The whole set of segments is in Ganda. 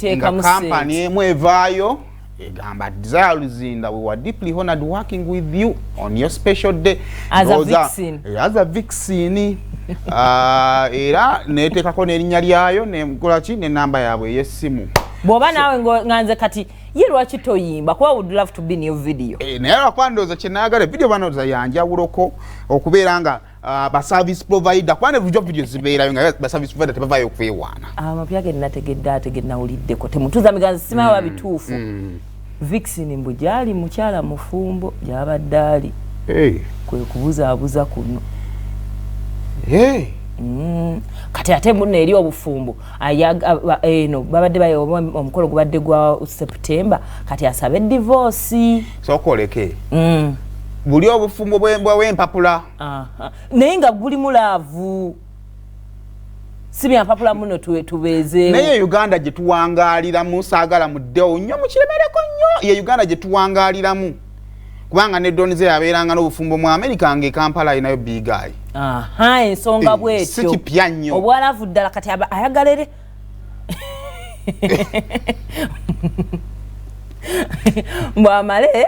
Nga kampani emu evaayo egamba, "Desire Luzinda, we were deeply honored working with you on your special day." As a vixen. As a vixen. Era neteekako n'erinnya lyayo nekolaki nenamba yaabwe ey'essimu. Bw'oba naawe nga nze kati ye, lwaki toyimba? Kuba would love to be in your video. Eh, naye lwakuba ndowooza kyenayagala video banooza yanjawuloko okubeera nga ba service provider, kuba ne bulijjo video zibeerayo nga ba service provider tebavaayo okwewaana. Amapya ge nategedde ate ge nawuliddeko, temutuuza miganzi, simanyi oba bituufu. Vixen mbu gyali mukyala mufumbo gyabadde ali. Kwe kubuzaabuza kuno. Hey. Kati ate muno eri obufumbo eno babadde bayo omukolo gubadde gwa September, kati asabe divorce. Sooka oleke. Buli obufumbo bw'empapula. Aha. Naye nga gulimu love, si byampapula muno tubeezeewo. Naye Uganda gye tuwangaaliramu, saagala muddewo nnyo mukiremereko nnyo, ye Uganda gye tuwangaaliramu, kubanga ne Don Zella yabeeranga n'obufumbo mu America nga e Kampala alinayo big eye. Aha, ensonga bwetyo. Si kipya nnyo. Obwa love ddala kati ayagala ere mbwamale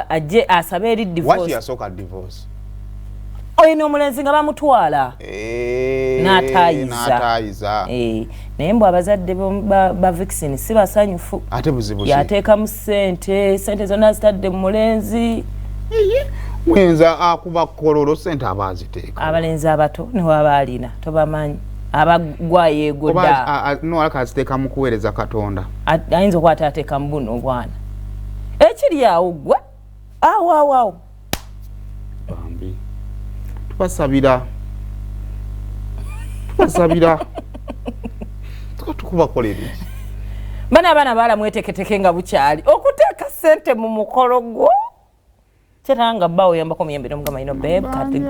ajje asabe eri waki divorce. Yasooka divorce. Oyina omulenzi nga bamutwala n'ataayiza. N'ataayiza. Eh, naye mbu abazadde ba Vixen si basanyufu. Ate buzibu ki? Yateekamu sente, sente zonna zitadde mu mulenzi. Mwenza akuba kololo, sente aba aziteeka. Abalenzi abato newaba alina tobamanyi, abagwa yeegoda. Nowalaka aziteeka mu kuweereza Katonda. Ayinza okuba ateeka mu buno obwana ekiri awo gwe awo awo awo. Bambi tubasabira, tubasabira, tukubakolera eki? Bana abaana baala mweteketeke nga bukyali okuteeka sente mu mukolo gwo, kyetanga nga bba oyambako omuyembe nomugamba ino babe, kati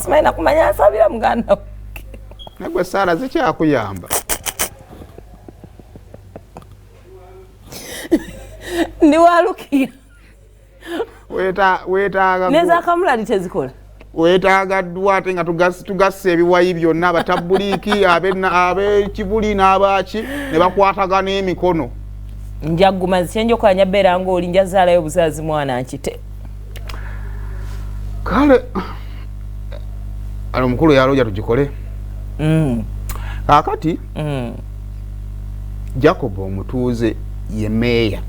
simanyi nakumanya, nsabira muganda wange. Nagwe saala zikyakuyamba? Ndi walukiya. Weetaaga nezakamulali tezikola. Weetaaga ddwa ate nga tugassa ebiwayi byonna, abatabuliiki ab'ekibuli n'abaaki ne bakwatagana emikono. Njaguma kyenjokola nyabeera ngaoli njazaalayo obuzaazi mwana nkite. Kale ale omukulu yaloja tugikole. Kaakati Jacob omutuuze ye meeya.